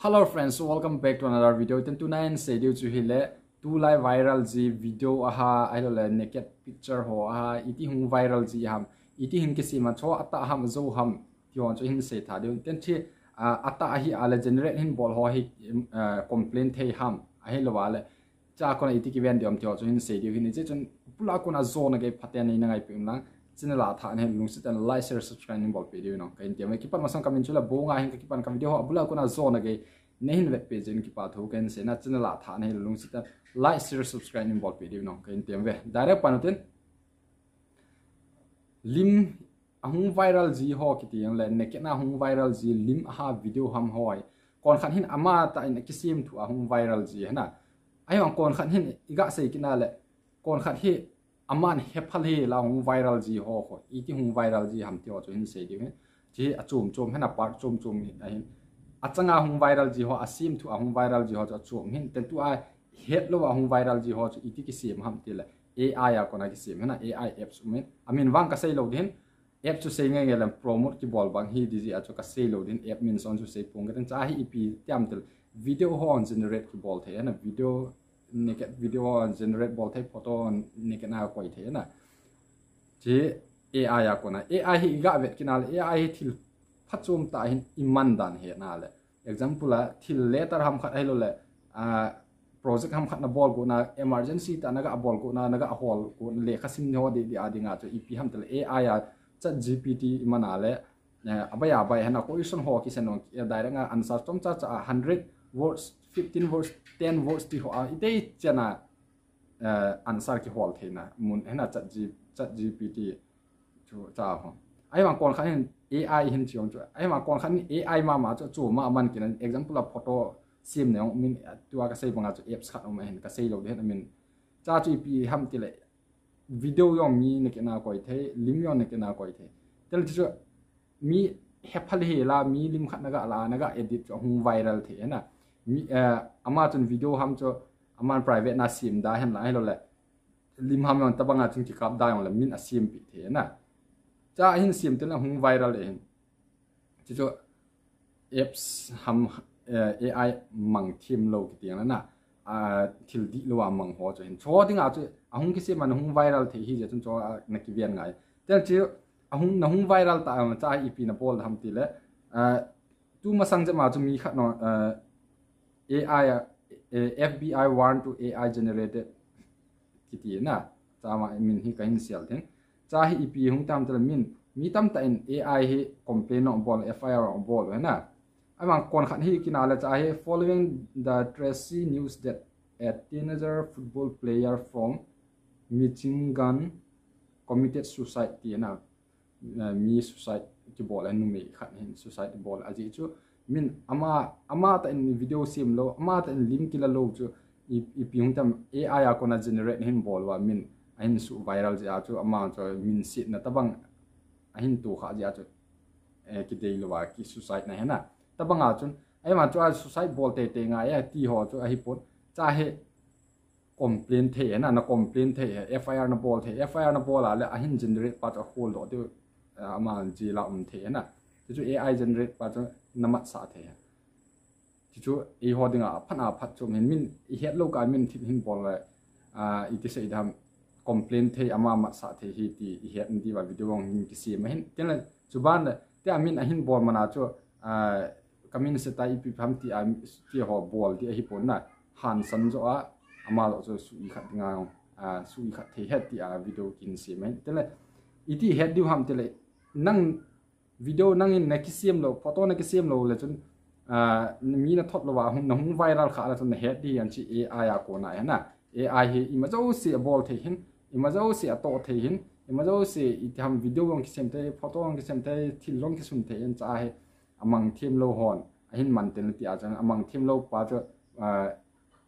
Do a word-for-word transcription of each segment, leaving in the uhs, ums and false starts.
Hello friends, so welcome back to another video. Tun tuna hin sei diu chu hile, tulai viral ji video ahi, ahilouleh naked picture ho ahi, iti hung viral ji ham, iti hin kisem a chu atah ham, ajo ham, ti ho chu hin sei tha diu. Tun chu, ah, atah ahi a le generate hin bol ho hi, ah, complain thei ham, ahilouleh, chua kona iti kiven diu ham ti ho chu hin sei diu hin, hiche chun abul a kona ajona gei phaten neina ngaipi un lang, channel a thah nahi lungset in like, share, subscribe neihin bolpeh diu nong kahin tem uve. Kipat masang kamin chu Labonga ahin, ka kipan ka video ho abul a kona ajona gei neihin vetpeh jeh in kipa thu kahin sei na, channel a thah nahi lungset in like, share, subscribe neihin bolpeh diu nong kahin tem uve. Direct pan utin, lim ahung viral ji ho kiti jongle, naked a hung viral ji lim ahi, video ham ho hi, konkhat hin ama tah in akisem thu ahung viral ji ahi na. Ahivang konkhat hin iga sei kit na le, konkhat hi aman hephal hel a hung viral ji ho, ho iti hung viral ji ham ti ho chu hin sei diu hin. Chu achom chom ahi na, part chom chom ahin. Achanga hung viral ji ho, asem thu a hung viral ji ho chu achom ahin. Tun tua hetlou a hung viral ji ho chu iti kisem ham tile, A I a kona kisem ahi na, A I apps um in. Amin vang kasei lou ding hin, app chu sei nge nge lem promote kibol bang hi ding jeh a chu kasei lou ding, app min son chu sei ponge. Tun chua hi ipi ti ham tile, video ho hung generate kibol thei ahi na, video, naked video ho hung generate bol thei, photo naked a koi thei ahi na. Chu A I a kona, A I hi iga vet kit na le, A I hi thil phachom tah ahin, iman dan hetna le. Example a, thil letter ham khat ahilouleh, ah, project ham khat nabol got na, emergency tah naga bol got na, naga hol got na, lekha sim ho ding ding a dinga chu ipi ham tile, A I a, ChatGPT iman a le, eh, abai abai ahi na, question ho kisei nung, eh, direct a answer chomcha cha a, hundred words, fifteen words, ten words ti ho a, itei chan a, eh, answer kihol theina mun ahi na, Chat G-, ChatGPT chu chua ho. Ahivang konkhat hin A I hin chi jong chu. Ahivang konkhat hin A I mama chu, chu ma man kit na, example a photo sem na jong min, tua kasei banga chu apps khat um ahin, kasei lou ding hin amin. Chua chu ipi ham tile, video jong mi naked a koi thei, lim jong naked a koi thei. Tile chu mi hephal hel a, mi lim khat naga la, naga edit chu ahung viral thei ahi na. Mi, eh, ama chun video ham chu aman private na sem da hen la, ahilouleh lim ham jong tabanga chun kikap da jongle min asempeh thei ahi na. Chua ahin sem tile ahung viral ahin. Chu chu apps ham, eh, A I mang them lou kiti jong le na, ah, thil dihlou a mang ho chu hin. Chu dinga chu ahung kisem a, ahung viral thei ahi jeh chun chu, ah, nakiven ngai. Tun chu ahung, nahung viral tah a, chua ipi nabol ham tile, ah, tu masang jep ma chu mi khat no, ah, A I a, eh, F B I warn to A I generated kiti na, chua ma min hi kahin sel ding. Chua hi ipi hung tam tile min, mi tamtah in A I hi complain abol, F I R abol ahi na. Ahivang konkhat hi kit na le chua hi, following the trashy news that a teenager football player from Michigan committed suicide ti ahi na. Eh, mi suicide kibol ahi, numei khat hin suicide bol ahi jeh chu. Min ama, ama tah in video sem lou, ama tah in lim kila lou chu, i, ipi hung tam, A I a kona generate nahin bol uva min ahin su viral jeh a chu, ama chu minsetna tabang ahin to kha jeh a chu, eh, kidei lou a ki suicide na ahi na. Tabanga chun, ahivang chu a suicide bol teitei ngai e ti ho chu ahipon. Chua hi complain thei ahi na, na complain thei ahi, F I R nabol thei, F I R nabol a le ahin generate pa chu ahol doh diu, ah, ama jail a um thei ahi na. Chu chu A I generate pa chu namatsah thei ahi. Chu chu eiho dinga aphat aphat chu min, min ihet lou kah a min thil hin bol le, ah, iti sei ding ham, complain thei, ama matsah thei ahi ti ihet diuva video jong hin kisem ahin. Tin le, chuban le, tia min ahin bol man a chu, ah, kamin se ta ipi ham ti a, ti ho bol ding ahipon na, hansan jo a, ama lo chu sui khat dinga, ah, sui khat thei ahi ti a video kin sem ahin. Tin le, iti het diu ham tile, nang video nangin nakisem lou, photo nakisem lou le chun, ah, mi nathot lou a, hung, nahung viral kha le chun nahet ding ahi, ahin chi A I a kona ahi na. A I hi ima jouse abol thei ahin, ima jouse atoh thei ahin, ima jouse iti ham video jong kisem thei, photo jong kisem thei, thil jong kisun thei ahin, chua hi amang them lou hon ahin man ten ti a chun, amang them lou pa chu, ah,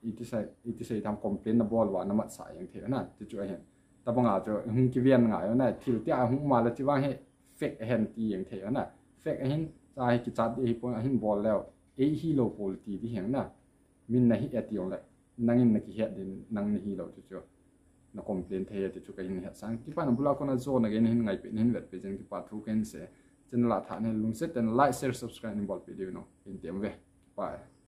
iti sei, iti sei ding ham, complain nabol uva namatsah jeng thei ahi na, ti chu ahin. Tabanga chu hung kiven ngai ahi na, thil tia hung um a le chuvang hi fake ahin ti jeng thei ahi na. Fake ahin, chua hi kichat ding ahipon, ahin bol leu, ei hilou pol ti ding ahi na. Min nahi e ti jongle, nangin nakihet ding, nang nahi lou chu chu. Na complain thei e ti chu kahin hetsah. Kipa na, abul a kona ajona gei nahin ngaipeh, nahin vetpeh jeh in kipa thu kahin sei. Channel a thah nahi lungset in like, share, subscribe neihin bolpeh diu nong kahin tem uve. Kipa e.